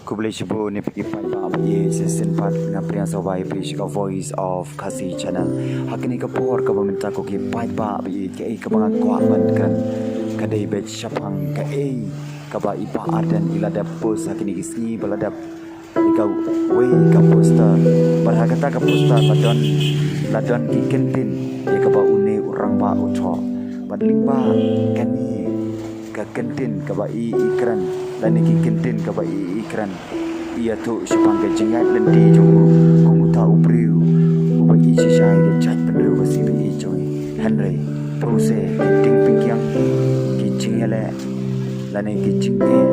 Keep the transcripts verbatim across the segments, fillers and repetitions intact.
Khublei shibun ïa phi ki paidbah ba ïeit, shisien pat nga pdiang sngewbha ïa phi sha ka Voice of Khasi Channel. Ha kane ka por kaba mynta ko ki paidbah ba ïeit, kaei kaba nga kwah ban kren ka dei beit shaphang kaei kaba i Bah Ardent i la dep post ha kine ki sngi ba la dep, ïa kawei ka poster. Bad ha kata ka poster la don, la don ki kyntien ïa kaba une u rangbah u thoh. Bad lyngba kane ka kyntien kaba i i kren, lane ki kyntien kaba i i kren, i ïathuh shaphang ka jingïaid lynti jong u kum uta u briew uba i shisha ïa ka jaitbynriew ka C B E jong i. Hynrei pynse ki dieng pynkiang, ki jingïaleh, lane ki jingeh,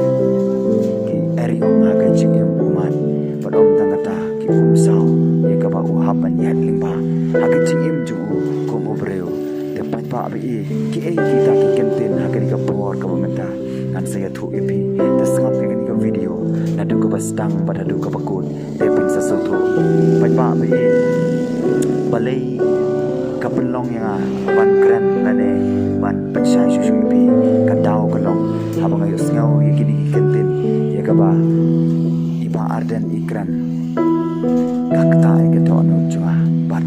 ki eriong ha ka jingim ummat. Bad ym tang kata, ki kum saw ïa kaba u hap ban ïaid lyngba ha ka jingim jong u kum u briew. Te paidbah ba ïeit, kiei kita ki kyntien ha kane ka por kaba mynta? Ngan sa ïathuh ïa phi. Te sngap ïa kane ka video naduh kaba sdang bad haduh kaba kut. Te phin sa sngewthuh. Paidbah ba ïeit, balei ka pynlong ïa nga ban kren lane ban pynshai shuh shuh ïa phi? Ka daw ka long haba nga ïohsngew ïa kine ki kyntien ïa kaba i Bah Ardent i kren, ka ktah ïa ka dohnud jong nga. Bad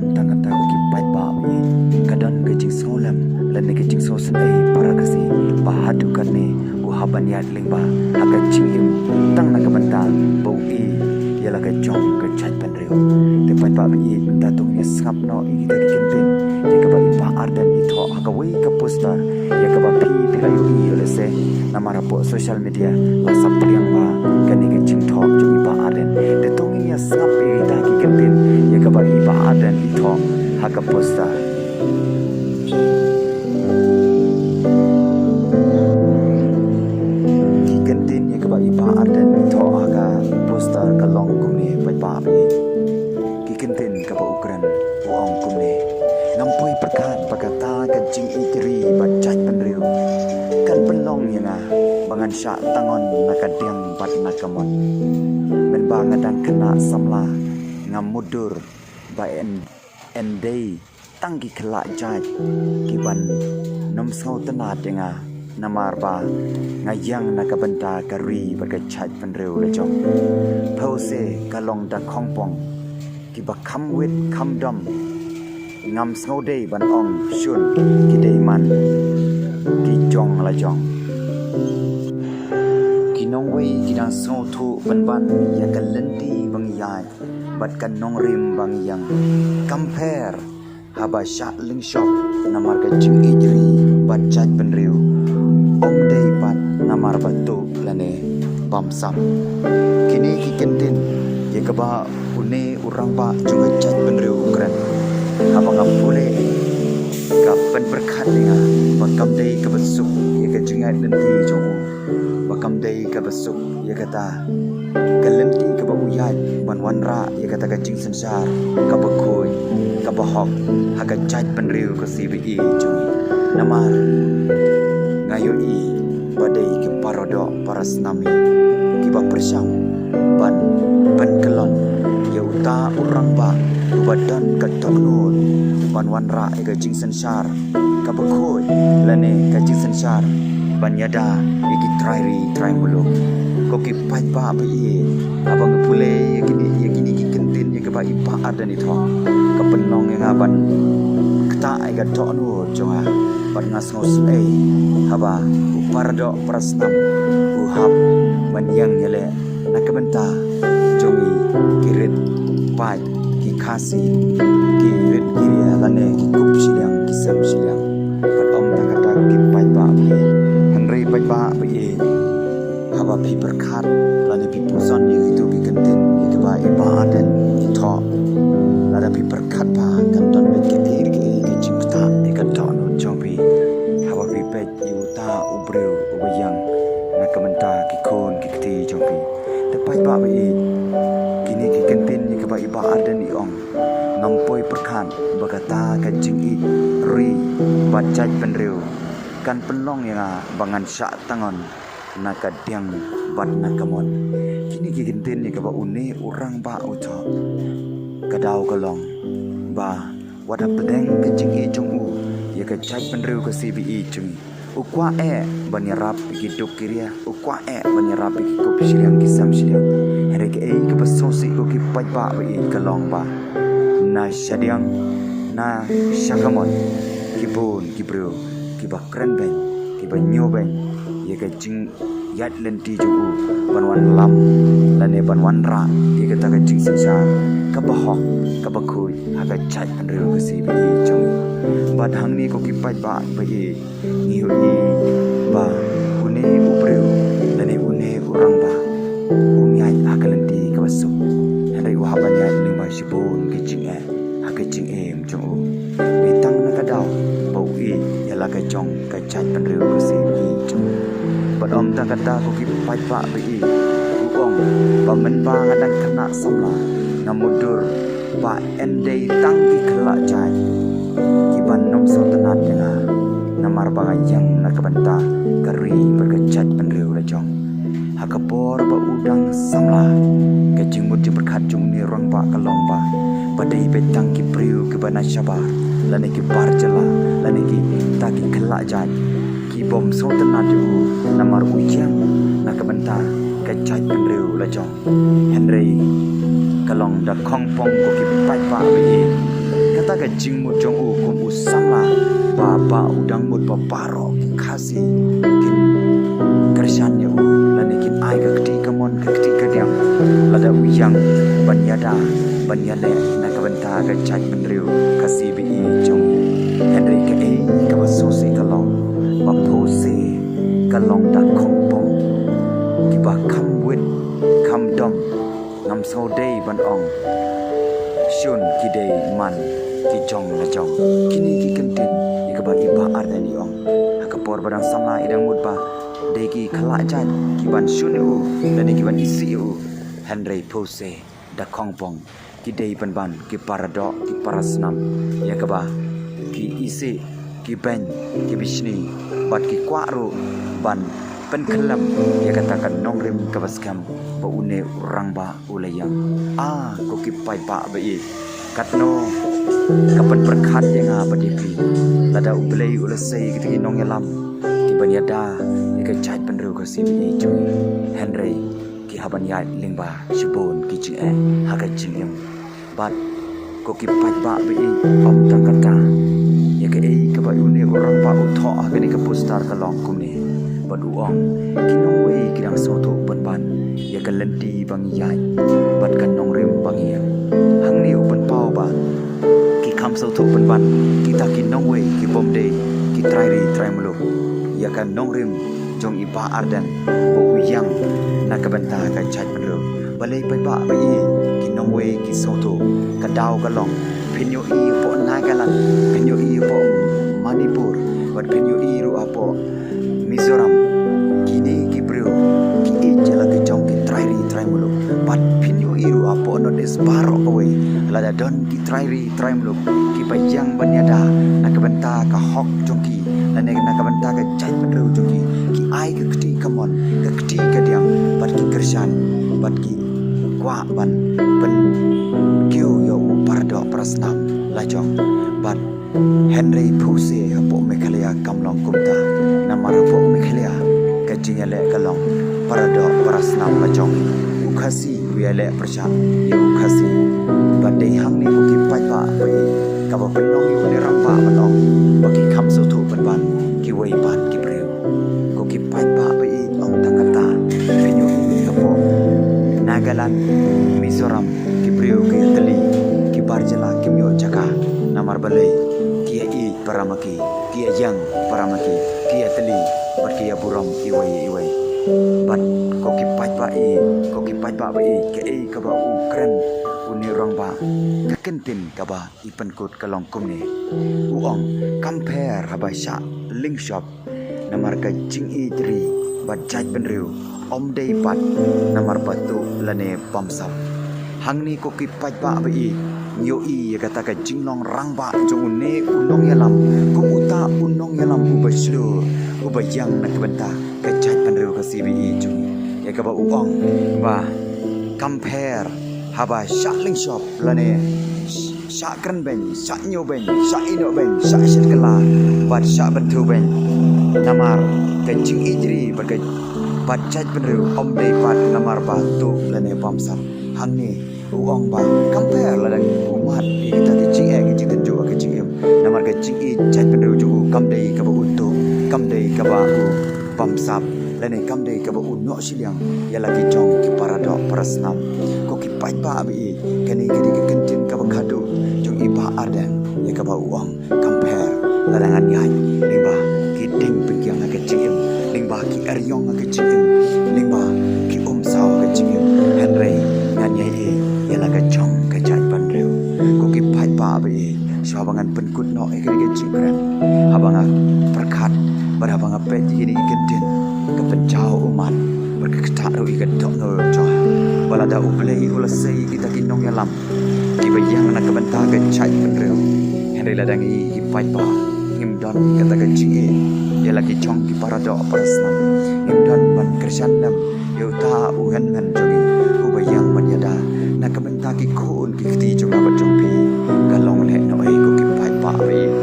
ym tang kata, ko ki paidbah ba ïeit, ka don ka jingsngewlem lane ka jingsngewsynei para Khasi ba haduh katne u hap ban ïaid lyngba ha ka jingim tang na ka bynta ba u ïohi ïa la ka jong ka jaitbynriew. Te paidbah ba ïeit, mynta to ngin ïa sngap noh ïa kita ki kyntien ïa kaba i Bah Ardent i thoh ha kawei ka poster ïa kaba phi phi la ïohi ïa lehse namar hapoh social media la saphriang ba kane ka jingthoh jong i Bah Ardent. Te to ngin ïa sngap ïa kita ki kyntien ïa kaba i Bah Ardent i thoh ha ka poster. Ki kyntien ïa kaba i Bah Ardent i thoh ha ka poster ka long kumne, paidbah ba ïeit. Ki kyntien kaba u kren, u ong kumne: Ngam poi pyrkhat ba kata ka jingïeit ri bad jaitbynriew kan pynlong ïa nga ba ngan shah tangon na ka diang bad na ka mon. Mynba nga dang khynnah samla, nga mutdur ba yn, yn dei tang ki khlad jait kiban nym sngewtynnad ïa nga, namar ba nga ïeng na ka bynta ka ri bad ka jaitbynriew la jong. Phewse ka long da khongpong, kiba kham wit kham dom. Ngam sngewdei ban ong shun, ki dei man ki jong la jong. Ki nongwei ki dang sngewthuh pynban ïa ka lynti ba ngi ïaid bad ka nongrim ba ngi ïeng. Compare haba shah lyngshop namar ka jingïeit ri bad jaitbynriew, ym dei pat namar ba tuh lane bamsap. Kine ki kyntien ïa kaba une u rangbah jong ka jaitbynriew u kren, haba nga pule, ka pynpyrkhat ïa nga ba kam dei kaba suk ïa ka jingïaid lynti jong u, ba kam dei kaba suk ïa kata ka lynti kaba u ïaid ban wanrah ïa kata ka jingsynshar kaba khuid, kaba hok ha ka jaitbynriew ka C B E jong i. Namar nga ïohi ba dei ki paradoh parasnam hi kiba pyrshang ban pynkyllon ïa uta u rangbah uba don ka dohnud ban wanrah ïa ka jingsynshar kaba khuid lane ka jingsynshar ban ïada ïa ki trai ri trai muluk. Ko ki paidbah ba ïeit, haba nga pule ïa kine, ïa kine ki kyntien ïa kaba i Bah Ardent i thoh, ka pynlong ïa nga ban ktah ïa ka dohnud jong nga bad nga sngewsynei haba u paradoh parasnam u hap ban ïeng ïaleh na ka bynta jong ngi ki rit paid, ki Khasi, ki rit ki ria lane ki kup shiliang ki sem shiliang. Bad ym tang kata, ki paidbah ba ïeit, hynrei paidbah ba ïeit, haba phi pyrkhat lane phi pyrshang ïa kito ki kyntien ïa kiba i Bah Ardent i thoh, lada phi pyrkhat ba kan don beit kaei kaei ka jingktah ïa ka dohnud jong phi haba phi peit ïa uta u briew uba ïeng na ka bynta ki khun ki kti jong phi. Te paidbah ba ïeit, kine ki kyntien ïa kiba i Bah Ardent i ong, ngam poi pyrkhat ba kata ka jingïeit ri bad jaitbynriew kan pynlong ïa nga ba ngan shah tangon na ka diang bad na ka mon. Kine ki kyntien ïa kiba une u rangbah u thoh, ka daw ka long ba wat hapdeng ka jingïeit jong u ïa ka jaitbynriew ka C B E jong ngi, U kwah eh ban ïarap ïa ki duk ki ria, u kwah eh ban ïarap ïa ki kup shiliang ki sem shiliang. Hynrei kaei kaba sngewsih ko ki paidbah ba ïeit ka long ba na shadien, na shakamon, ki bun ki briew kiba kren beiñ, kiba ñiew beiñ ïa ka jingïaid lynti jong u ban wanlam lane ban wanrah ïa kata ka jingsynshar kaba hok, kaba khuid ha ka jaitbynriew ka C B E jong ngi. Bad hangne ko ki paidbah ba ïeit, ngi ïohi ba une u briew lane une u rangbah um ïaid ha ka lynti kaba suk, hynrei u hap ban ïaid lyngba shibun ki jingeh ha ka jingim jong u. Dei tang na ka daw ba u ïeit ïa la ka jong ka jaitbynriew ka C B E jong u. Bad ym tang kata ko ki paidbah ba ïeit, u ong ba mynba nga dang khynnah samla, nga mutdur ba yn dei tang ki khlak jait kiban ym sngewtynnat ïa nga, namar ba nga ïeng na ka bynta ka ri bad ka jaitbynriew la jong. Ha ka por ba u dang samla, ka jingmut jingpyrkhat jong une u rangbah ka long ba, ba dei beit tang ki briew kiba na shabar, lane ki bar jylla, lane kita ki khlak jait kibym sngewtynnat ïa u, namar u ïeng na ka bynta ka jaitbynriew la jong. Hynrei ka long da khongpong ko ki paidbah ba ïeit. Kata ka jingmut jong u kum u samla ba, ba u dang mut ba baroh ki Khasi kin kyrshan ïa u, lane kin ai ka kti kamon ka kti kadiang lada u ïeng ban ïada ban ïaleh na ka bynta ka jaitbynriew ka C B E jong ngi. Hynrei kaei kaba sngewsih ka long ba pawse ka long da khongpong kiba kham wit kham dom. Ngam sngewdei ban ong shun, ki dei man ki jong la jong. Kine ki kyntien ïa kaba i Bah Ardent i ong ha ka por ba dang samla, i dang mut ba dei ki khlak jait kiban shun ïa u lane kiban isih ïa u. Hynrei pawse da khongpong ki dei pynban ki paradoh ki parasnam ïa kaba ki isih, ki beiñ, ki bishni bad ki kwah ruh ban pynkhyllem ïa kata ka nongrim kaba skhem ba une u rangbah u la ïeng. A ko ki paidbah ba ïeit, katno ka pynpyrkhat ïa nga bad ïa phi lada U Blei u la sei kita ki nongïalam kiban ïada ïa ka jaitbynriew ka C B E jong ngi. Hynrei ki hap ban ïaid lyngba shibun ki jingeh ha ka jingim. Bad ko ki paidbah ba ïeit, ym tang kata, ïa kaei kaba une u rangbah u thoh ha kane ka poster ka long kumne. Bad u ong, ki nongwei ki dang sngewthuh pynban ïa ka lynti ba ngi ïaid bad ka nongrim ba ngi ïeng. Hangne u pynpaw ba ki kham sngewthuh pynban kita ki nongwei kibym dei ki trai ri trai muluk ïa ka nongrim jong i Bah Ardent ba u ïeng na ka bynta ka jaitbynriew. Balei paidbah ba ïeit, ki nongwei ki sngewthuh? Ka daw ka long, phin ïohi hapoh Nagaland, phin ïohi hapoh Manipur, bad phin ïohi ruh hapoh Mizoram. Kine ki briew ki ïeit ïa la ki jong ki trai ri trai muluk. Bad phin ïohi ruh hapoh North East baroh kawei, lada don ki trai ri trai muluk kiba ïeng ban ïada na ka bynta ka hok jong ki lane na ka bynta ka jaitbynriew jong ki, ki ai ka kti kamon ka kti kadiang bad ki kyrshan bad ki kwah ban pynkiew ïa u paradoh parasnam la jong. Bad hynrei pawse hapoh Meghalaya kam long kumta, namar hapoh Meghalaya ka jingïaleh ka long paradoh parasnam la jong. U Khasi u ïaleh pyrshah ïa u Khasi. Bad dei hangne ko ki paidbah ba ïeit, kaba pynlong ïa une u rangbah ban ong ba ki kham sngewthuh pynban kiwei pat ki briew. Ko ki paidbah ba ïeit, ym tang kata, phin ïohi hapoh Nagaland, Mizoram, ki briew ki ïatylli, ki bar jylla kim ïoh jaka. Namar balei? Ki ïa ïeit para ma ki, ki ïa ïeng para ma ki, ki ïatylli bad ki ïa burom iwei ïa iwei. Bad ko ki paidbah ïeit, ko ki paidbah ba ïeit, kaei kaba u kren une u rangbah, ka kyntien kaba i pynkut ka long kumne. U ong, kam pher haba shah lyngshop, namar ka jingïeit ri bad jaitbynriew ym dei pat namar ba tuh lane bamsap. Hangne ko ki paidbah ba ïeit, ngi ïohi ïa kata ka jinglong rangbah jong une u nongïalam kum uta u nongïalam uba shlur, uba ïeng na ka bynta ka jaitbynriew ka C B E jong ngi. Ïa kaba u ong ba kam pher haba shah lyngshop lane Shah kren beiñ, shah ñiew beiñ, shah ïehnoh beiñ, shah shet kylla, bad shah bynthiew beiñ. Namar ka jingijri bad ka, bad jaitbynriew ym dei pat namar ba tuh lane bamsap. Hangne u ong ba kam pher lada u mad ïa kita ki jingeh ki jingtynjuh ha ka jingim. Namar ka jingïeit jaitbynriew jong u kam dei kaba u tuh, kam dei kaba u bamsap, lane kam dei kaba u noh shiliang ïa la ki jong ki paradoh parasnam. Ko ki paidbah ba ïeit, kane ka dei ka kyntien kaba khadduh jong i Bah Ardent ïa kaba u ong kam pher lada ngan ïaid lyngba ki dieng pynkiang ha ka jingim, lyngba ki ariong ha ka jingim, lyngba ki umsaw ha ka jingim. Hynrei ngan ïaieit ïa la ka jong ka jaitbynriew. Ko ki paidbah ba ïeit, shuwa ba ngan pynkut noh ïa kane ka jingkren, haba nga pyrkhat bad haba nga peit ïa kine ki kyntien, ka pynjaw ummat bad ka ktah ruh ïa ka dohnud jong nga ba lada U Blei u la sei ïa kita ki nongïalam kiba ïeng na ka bynta ka jaitbynriew. Hynrei lada ngi ki paidbah ngim don kata ka jingïeit ïa la ki jong ki paradoh parasnam, ngim don ban kyrshan lem ïa uta u hynmen jong ngi uba ïeng ban ïada na ka bynta ki khun ki kti jong nga bad jong phi, ka long lehnohei ko ki paidbah ba ïeit.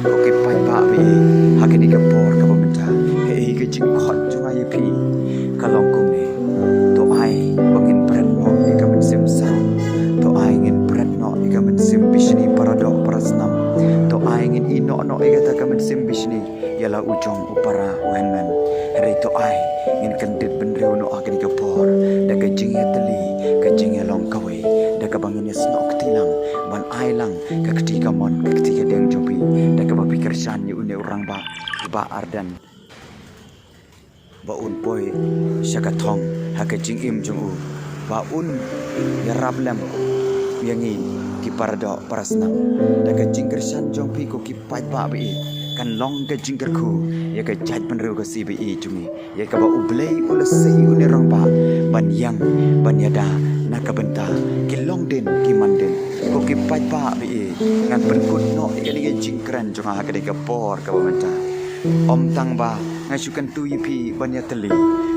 Ko ki paidbah ba ïeit, ha kane ka por kaba mynta, kaei ka jingkhot jong nga ïa phi ka long kumne. To ai ba ngin bret noh ïa ka mynsiem san. To ai ngin bret noh ïa ka mynsiem bishni paradoh parasnam. To ai ngin ïehnoh noh ïa kata ka mynsiem bishni ïa la u jong u para u hynmen. Hynrei to ai ngin kyndit bynriew noh ha kane ka por da ka jingïatylli, ka jingïalong kawei, da kaba ngin ïasnoh kti lang ban ai lang ka kti kamon, ka kti kadiang jong phi, da kaba phi kyrshan ïa une u rangbah i Bah Ardent ba un poi sha ka thong ha ka jingim jong u, ba un ïarap lem ïa ngi ki paradoh parasnam. Da ka jingkyrshan jong phi ko ki paidbah ba ïeit, kan long ka jingkyrkhu ïa ka jaitbynriew Khasi ba ïeit jong ngi, ïa kaba U Blei u la sei ïa une u rangbah ban ïeng ban ïada na ka bynta ki longdien ki mandien. Ko ki paidbah ba ïeit, ngan pynkut noh ïa kane ka jingkren jong nga ha kane ka por kaba mynta. Ym tang ba nga shu kyntu ïa phi ban ïatylli,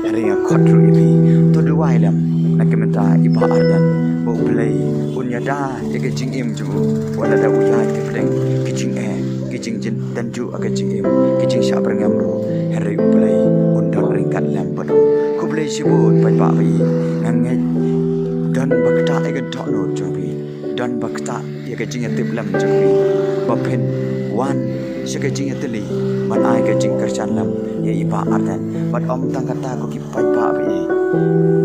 hynrei nga khot ruh ïa phi, to duwai lem na ka bynta i Bah Ardent ba U Blei un ïada ïa ka jingim jong u, wat lada u ïaid ka pdeng ki jingeh, ki jingjynjar tynjuh ha ka jingim, ki jingshah byrngem ruh, hynrei U Blei un don ryngkat lem bad u. Khublei shibun paidbah ba ïeit, nga ngeit don ba ktah ïa ka dohnud jong phi, don ba ktah ïa ka jingïatiplem jong phi, ba phin wan sha ka jingïatylli ban ai ka jingkyrshan lem ïa i Bah Ardent. Bad ym tang kata ko ki paidbah ba ïeit,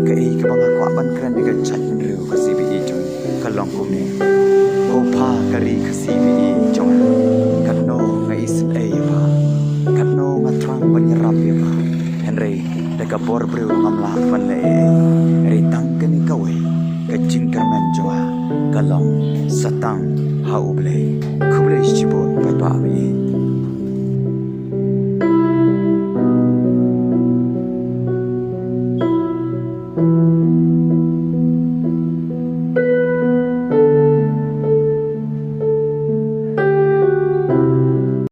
kaei kaba nga kwah ban kren ïa ka jaitbynriew Khasi ba ïeit jong ngi ka long kumne. Ko pha ka ri Khasi ba ïeit jong nga, katno nga isynei ïa pha, katno nga thrang ban ïarap ïa pha, hynrei da ka bor briew ngam lah ban leh ei ei. Hynrei tang kane kawei, ka jingkyrmen jong nga ka long sa tang ha U Blei. Khublei shibun paidbah ba ïeit.